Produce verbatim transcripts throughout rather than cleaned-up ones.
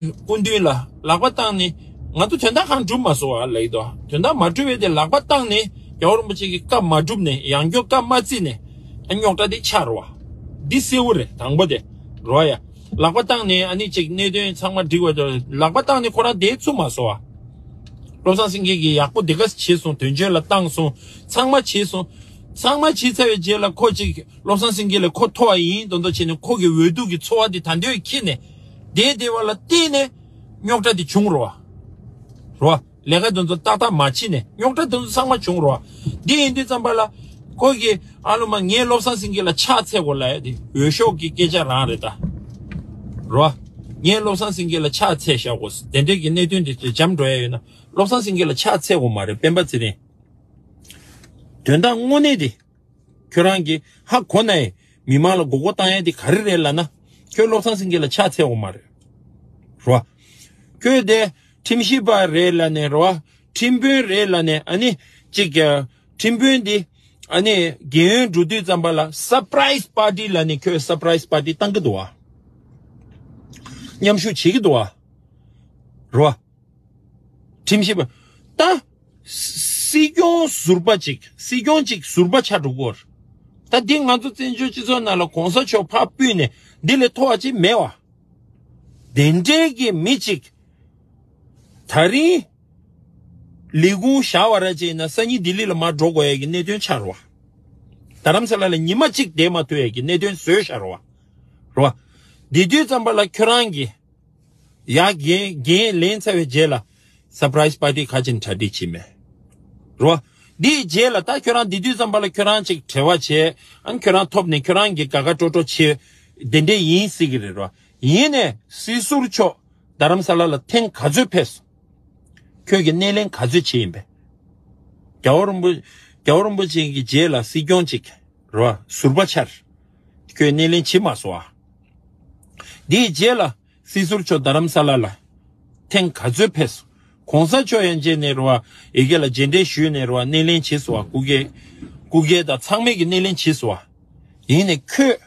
སྐུ་མདུན་ལ་ལག་པ་བཏང་ནས་ང་ཚོ་དོན་དག་གང་སྒྲུབ་མ་སོང་བ་ལེགས་དོ། དོན་དག་མ་སྒྲུབ་པའི་དེ་ལག་པ་བཏང་ནས་རྒྱལ་བ་རིན་པོ་ཆེ་གི་བཀའ་མ་སྒྲུབ་ནས་ཡང་བསྐྱར་བཀའ་མ་བརྩིས་ནས་ཨ་རྙོག་དྲ་དེ་ཆགས་རོ་བ། འདི་གསལ་བོ་རེད། དང་པོ་དེ་རོ་ཡ། ལག་པ་བཏང་ནས་ཨ་ནི་ཅིག་གནད་དོན་ཚང་མ་འགྲིག་པ་དོ། ལག་པ་བཏང་ནས་ཁོ་རང་དེ་ཚུགས་མ་སོང་བ། བློ་བཟང་སེང་གེ་གིས་ཡག་པོ་འདི་ག་བྱས་སོང་། དོན་གཅོད་ལ་བཏང་སོང་། ཚང་མ་བྱས་སོང་། ཚང་མ་བྱས་ཚར་བའི་རྗེས་ལ་ཁོ་ཅིག་བློ་བཟང་སེང་གེ་ལ་ཁོ་མཐོ་བ་ཡིན་མདོག་མདོག་བྱས་ནས་ཁོ་གི་འོས་བསྡུ་གི་ཚོར་བ་དེ་ད་འདོད་ཁྱེར་ནས་བསྡད་བསྡད་པ་ལ་བརྟེན་ནས་རྙོག་དྲ་དེ་བྱུང་རོ་བ། རོ་བ། ལས་ཀ་དེ་ཚོ་ཏག་ཏག་མ་བྱས་ནས་རྙོག་དྲ་དེ་ཚོ་ཚང་མ་བྱུང་རོ་བ། འདི་ཡིན་དུས་ཙམ་པ་ལ་ཁོ་གིས་ཨ་ལོ་མ་ངས་བློ་བཟང་སེང་གེ་ལ་ཕྱག་འཚལ་དགོས་ལབ་ཡ་དེ་འོས་ཤོག་གི་སྐད་ཆ་རང་རེད་ད། རོ་བ། ངས་བློ་བཟང་སེང་གེ་ལ་ཕྱག་འཚལ་བཞག་དགོས། དེ་འདྲས་ཀྱི་གནད་དོན་དེ་འཇམ་འགྲོ་ཡ་ཡོད་ན་བློ་བཟང་སེང་གེ་ལ་ཕྱག་འཚལ་དགོས་མ་རེད། སྤེན་པ་ཚེ་རིང་། དོན་དག་དངོས་གནས་དེ། ཁྱོད་རང་གིས་ཧ་གོ་ན་ཡང་མི་མང་ལ་མགོ་སྐོར་བཏང་ཡ་དེ་ག་རེ་རེད་ལབ་ན། ཁྱོད་བློ་བཟང་སེང་གེ་ལ་ཕྱག་འཚལ་འོང་མ་རེད། རོ། ཁྱོད་དེ་ཁྲིམས་ཞིབ་པ་རེད་ལབ་ནས་རོ། ཁྲིམས་དཔོན་རེད་ལབ་ནས་ཨ་ནི་གཅིག་ཀྱང་ཁྲིམས་དཔོན་འདི་ཨ་ནི་རྒན་ཡོལ་འགྲོ་དུས་ཙམ་པ་ལ་སར་པ་རའི་སི་པར་ཏི་ལབ་ནས་ཁྱོད་སར་པ་རའི་སི་པར་ཏི་བཏང་གི་འདུག་བ། མཉམ་ཞུགས་བྱེད་ཀྱི་འདུག་བ། རོ། ཁྲིམས་ཞིབ་པ། ད། སྲིད་སྐྱོང་ཟུར་པ་ཅིག་སྲིད་སྐྱོང་ཅིག་ཟུར་པ་ཆགས་འགྲོ་གི་ཡོད་རེད། ད་འདི་ང་ཚོ་བཙན་བྱོལ་སྤྱི་ཚོགས་ནང་ལ་གོང་ས་མཆོག་ཕར་ཕུད་ནས་འདི་ལས་མཐོ་བ་ཅིག་མེད་བ། དེ་འདྲའི་གི་མི་ཅིག་ད་རིང་ལས་ཁུངས་བཞག་པ་ར་ཅིག་ཡིན་ན་སང་ཉིན་ལྡི་ལི་ལ་མར་འགྲོ་དགོས་ཡ་གི་གནད་དོན་ཆགས་རེད་བ། རྡ་རམ་ས་ལ་ལ་ཉི་མ་གཅིག་བསྡད་མ་ཐུབ་ཡ་གི་གནད་དོན་བཟོས་བཞག་རེད་བ། རེད་བ། དེ་དུས་ཙམ་པ་ལ་ཁྱོད་རང་གིས། ཡ་རྒན་རྒན་ལེན་ཚར་བའི་རྗེས་ལ་སར་པ་རའི་སི་པར་ཏི་ག་ཅིག་གྲ་སྒྲིག་བྱེད་མེད། རོ། འདིའི་རྗེས་ལ་ད་ཁྱོད་རང་འདི་དུས་ཙམ་པ་ལ་ཁྱོད་རང་ཅིག་བྲེལ་བ་བྱས་ཨ་ནི་ཁྱོད་རང་ཐོབ་ནས་ཁྱོད་རང་གི་དགའ་དགའ་སྤྲོ་སྤྲོ་བྱས་དེ་འདྲས་ཡིན་སྲིད་ཀྱི་རེད་རོ། ཡིན་ནས་སྲིད་ཟུར་མཆོག་རྡ་རམ་ས་ལ་ལ་ཐེངས་ག་ཚོད་ཕེབས་སོང་། ཁྱོད་ཀྱི་སྣེ་ལེན་ག་ཚོད་བྱས་ཡིན་པས། རྒྱལ་བ་རིན་པོ་རྒྱལ་བ་རིན་པོ་ཆེ་གི་རྗེས་ལ་སྲིད་སྐྱོང་ཅིག་རོ་ཟུར་པ་ཆར། ཁྱོད་སྣེ་ལེན་བྱེད་མ་སོང་ཨ། དེའི་རྗེས་ལ་སྲིད་ཟུར་མཆོག་རྡ་རམ་ས་ལ་ལ་ཐེངས་ག་ཚོད་ཕེབས་སོང་། གོང་ས་མཆོག་ཡང་རྗེས་ནས་རུ་བ་ཡི་གེ་ལ་རྗེས་འདྲེན་ཞུས་ནས་རུ་བ་སྣེ་ལེན་བྱས་སོང་བ། སྐུ་སྒེར་སྐུ་སྒེར་དང་ཚང་མས་ཀྱི་སྣེ་ལེན་བྱས་སོང་བ། ཡིན་ནས་ཁྱོད་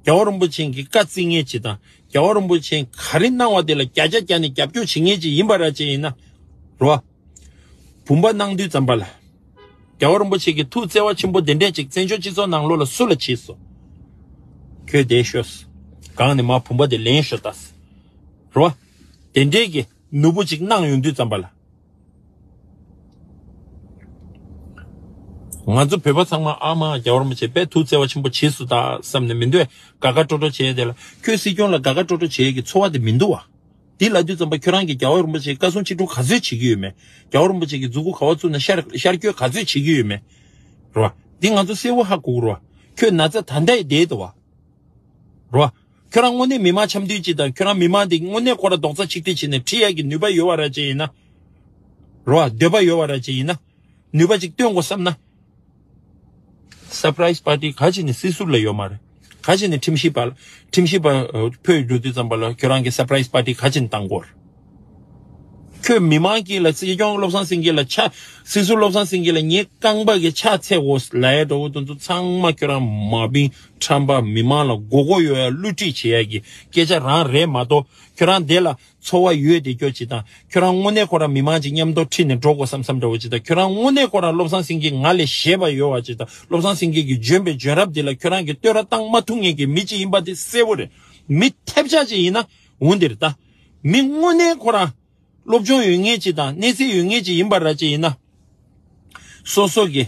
རྒྱལ་བ་རིན་པོ་ཆེ་གི་བཀའ་བརྩི་མཁན་ཅིག་དང་རྒྱལ་བ་རིན་པོ་ཆེ་ག་རེ་གནང་བ་དེ་ལ་བརྒྱ་ཆ་བརྒྱ་ནས་རྒྱབ་སྐྱོར་བྱེད་མཁན་ཅིག་ཡིན་པ་ར་ཅིག་ཡིན་ན་རུ་བ། བུམ་པ་གནང་དུས་ཙམ་པ་ལ། རྒྱལ་བ་རིན་པོ་ཆེ་གི་ཐུགས་བརྩེ་བ་ཆེན་པོ་དེ་འདྲས་ཅིག་བཙན་བྱོལ་སྤྱི་ཚོགས་ནང་ལོགས་ལ་སུ་ལ་བྱས་སོ། ཁྱོད་བསྡད་ཤོག་ཟེར། སྒང་ནས་མར་བུམ་པ་དེ་ལེན་ཤོག་ད་ཟེར། རོ། དེ་འདྲས་ཀྱི་ནོར་བུ་ཅིག་གནང་ཡོང་དུས་ཙམ་པ་ལ། ང་ཚོ་བོད་པ་ཚང་མ་ཨ་མ་རྒྱལ་བ་རིན་པོ་ཆེ་དཔེ་ཐུགས་བརྩེ་བ་ཆེན་པོ་བྱས་སོ་ད་བསམ་ནས་མི་འདུག་ག་དགའ་དགའ་སྤྲོ་སྤྲོ་བྱས་དེ་ལ་ཁྱོད་སྲིད་སྐྱོང་ལ་དགའ་དགའ་སྤྲོ་སྤྲོ་བྱས་ཀྱི་ཚོར་བ་དེ་མི་འདུག་བ། འདི་ལབ་དུས་ཙམ་པ་ཁྱོད་རང་གིས་རྒྱལ་བ་རིན་པོ་ཆེའི་བཀའ་གསུང་ཅི་སྒྲུབ་ག་ཚོད་བྱེད་ཀྱི་ཡོད་མེད། རྒྱལ་བ་རིན་པོ་ཆེ་གི་མཛུབ་གུ་ག་བ་བཙུགས་ནས་ཤར་ཤར་བསྐྱོད་ག་ཚོད་བྱེད་ཀྱི་ཡོད་མེད། རོ། འདི་ང་ཚོ་གསལ་བོ་ཧ་གོ་གི་རོ། ཁྱོད་ན་ཚ་ད་ལྟ་ཡི་བསྡད་འདུག་བ། རོ། ཁྱོད་རང་དངོས་གནས་མི་མང་འཆམ་མཐུན་ཅིག་དང་ཁྱོད་རང་མི་མང་དེ་དངོས་གནས་ཁོ་ར་རྡོག་རྩ་ཆིག་སྒྲིལ་བྱས་ནས་ཁྲིད་ཡ་གི་ནུས་པ་ཡོད་བ་ར་ཅིག་ཡིན་ན། རོ། འདོད་པ་ཡོད་བ་ར་ཅིག་ཡིན་ན། ནུས་པ་ཅིག་སྟོན་དགོས་བསམ་ན། སར་པ་རའི་སི་པར་ཏི་ག་ཅིག་ནས་སྲིད་ཟུར་ལ་ཡོད་མ་རེད། ག་ཅིག་ནས་ཁྲིམས་ཞིབ་པ་ལ་ཁྲིམས་ཞིབ་པ་ཕུད་འགྲོ་དུས་ཙམ་པ་ལ་ཁྱོད་རང་གི་སར་པ་རའི་སི་པར་ཏི་ག་ཅིག་ནས་བཏང་དགོས་རེད། ཁྱོད་མི་མང་གིས་ལ་སྲིད་སྐྱོང་བློ་བཟང་སེང་གེ་ལ་ཆ་སྲིད་ཟུར་བློ་བཟང་སེང་གེ་ལ་ངའི་རྐང་པ་གི་ཕྱག་འཚལ་དགོས་ལབ་ཡ་འདྲ་བོ་དེ་ཚོ་ཚང་མ་ཁྱོད་རང་མ་བིང་ཁྲམ་པ་མི་མང་ལ་མགོ་སྐོར་ཡོད་ཡ་བསླུ་བྲིད་བྱེད་ཡ་གི་སྐད་ཆ་རང་རེད་མ་གཏོགས་ཁྱོད་རང་དེ་ལ། ཚོར་བ་ཡོད་དེ་སྐྱོ་ཅིག་དང་ཁྱོད་རང་དངོས་གནས་ཁོ་རང་མི་མང་ཅིག་མཉམ་དུ་ཁྲིད་ནས་འགྲོ་དགོས་བསམ་བསམ་འདྲ་བོ་ཅིག་དང་ཁྱོད་རང་དངོས་གནས་ཁོ་རང་བློ་བཟང་སེང་གེ་ང་ལས་ཞེད་པ་ཡོད་བ་ཅིག་དང་བློ་བཟང་སེང་གེ་གི་འཇོན་པའི་འཇོན་རབས་དེ་ལ་ཁྱོད་རང་གི་བསྟོད་ར་བཏང་མ་ཐུབ་མཁན་གྱི་མི་ཅིག་ཡིན་པ་དེ་གསལ་བོ་རེད། མི་ཐེབས་ཆག་ཅིག་ཡིན་ན་འོང་དེ་རེད་ད། མི་དངོས་གནས་ཁོ་རང་སློབ་སྦྱོང་ཡོད་མཁན་ཅིག་དང་གནས་ཚད་ཡོད་མཁན་ཅིག་ཡིན་པ་ར་ཅིག་ཡིན་ན། སོ་སོ་གི་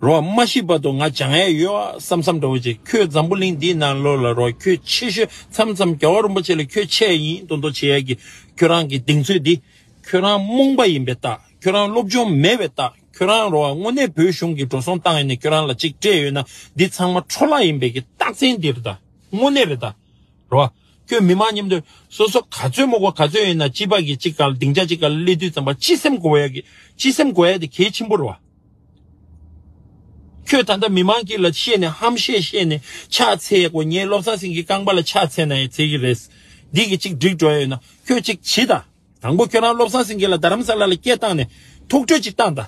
རོ་མ་ཤི་བར་དུ་ང་སྦྱང་ཡ་ཡོད་ཨ་བསམ་བསམ་འདྲ་བོ་ཅིག་ཁྱོད་འཛམ་བུ་གླིང་འདིའི་ནང་ལོགས་ལ་རོ་ཁྱོད་ཆེ་ཤོས་མཚམས་མཚམས་རྒྱལ་བ་རིན་པོ་ཆེ་ལ་ཁྱོད་ཆེ་ཡིན་མདོག་མདོག་བྱེད་ཡ་གི་ཁྱོད་རང་གི་གདེང་ཚོད་འདི་ཁྱོད་རང་རྨོངས་པ་ཡིན་པའི་རྟགས། ཁྱོད་རང་སློབ་སྦྱོང་མེད་པའི་རྟགས། ཁྱོད་རང་རོ་དངོས་གནས་བོད་གཞུང་གི་འགྲོ་སོང་བཏང་ཡིན་ནས་ཁྱོད་རང་ལ་ཅིག་སྤྲད་ཡོད་ན་འདི་ཚང་མ་འཕྲོ་བརླག་ཡིན་པའི་གི་རྟགས་མཚན་འདི་རེད་ད། དངོས་གནས་རེད་ད། རོ། ཁྱོད་མི་མང་མཉམ་དུ་སོ་སོ་ག་ཚོད་མོ་གོ་ག་ཚོད་ཡིན་ན་སྤྱི་པ་གི་གཅིག་ག་ལ་སྡིངས་ཆ་གཅིག་ག་ལ་སླེབས་དུས་ཙམ་པ་སྤྱི་སེམས་དགོས་ཡ་གི་སྤྱི་སེམས་དགོས་ཡ་དེ་གལ་ཆེན་པོ་རེད་བ། ཁྱོད་ད་ལྟ་མི་མང་གི་ལ་བཤད་ནས་ཧམ་བཤད་བཤད་ནས་ཕྱག་འཚལ་དགོས་ངས་བློ་བཟང་སེང་གེ་རྐང་པ་ལ་ཕྱག་འཚལ་ན་ཡང་འཚལ་གི་རེད། འདི་གི་གཅིག་འགྲིག་འགྲོ་ཡ་ཡོད་ན་ཁྱོད་གཅིག་བྱིས་ད། དང་པོ་ཁྱོད་རང་བློ་བཟང་སེང་གེ་ལ་རྡ་རམ་ས་ལ་ལ་སྐད་བཏང་ནས་ཐུག་འཕྲད་ཅིག་བཏང་ད།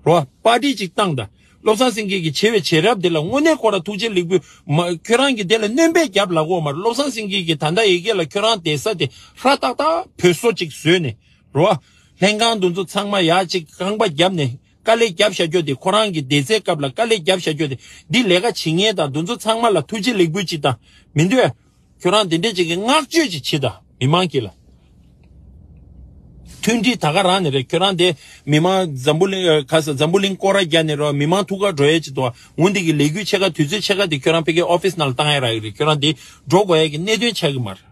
རོ། པར་ཊི་ཅིག་བཏང་ད། བློ་བཟང་སེང་གེ་གིས་བྱས་པའི་བྱས་རབས་དེ་ལ་དངོས་གནས་ཁོ་རང་ཐུགས་རྗེ་ལེགས་འབུལ་མ། ཁྱོད་རང་གིས་དེ་ལ་སྣོན་པ་རྒྱབ་ལབ་དགོས་མ་རེད། བློ་བཟང་སེང་གེ་གིས་ད་ལྟ་ཡི་གེ་ལ་ཁྱོད་རང་བསྡད་ས་དེ་ཧྲ་ཏག་ཏག་བོད་བཟོ་ཅིག་བཟོས་ནས་རོ། ལྷན་ཁང་འདི་ཚོ་ཚང་མ་ཡག་ཅིག་རྐང་པ་བརྒྱབ་ནས་དཀའ་ལས་བརྒྱབ་བཞག་རྒྱུ་དེ། ཁོ་རང་གི་བསྡད་སའི་སྐབས་ལ་དཀའ་ལས་བརྒྱབ་བཞག་རྒྱུ་དེ། འདི་ལས་ཀ་བྱེད་མཁན་དང་འདི་ཚོ་ཚང་མ་ལ་ཐུགས་རྗེ་ལེགས་འབུལ་ཅིག་དང་མི་འདོད། ཁྱོད་རང་དེ་འདྲས་ཅིག་གི་བསྔགས་བརྗོད་ཅིག་བྱེད་དང་མི་མང་གིས་ལ། མཐུན་སྒྲིལ་ད་ག་རང་ནས་རེད། ཁྱོད་རང་དེ་མི་མང་འཛམ་བུ་གླིང་ཨ་ག་ས་འཛམ་བུ་གླིང་སྐོར་ར་རྒྱག་ནས་རོ། མི་མང་ཐུག་ག་འགྲོ་ཡས་ཅིག་འདུག་འོ་འདི་གི་ལས་འགུལ་ཆེ་ཁ་དུས་ཚོད་ཆེ་ཁ་དེ་ཁྱོད་རང་ཕ་གིའི་ཨོ་ཕིས་ནང་ལ་བཏང་ཡ་རག་གི་རེད། ཁྱོད་རང་དེ་འགྲོ་དགོས་ཡས་ཀྱི་གནད་དོན་ཆགས་ཀྱི་མ་རེད།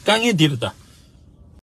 དཀའ་ངལ་འདི་རེད་ད།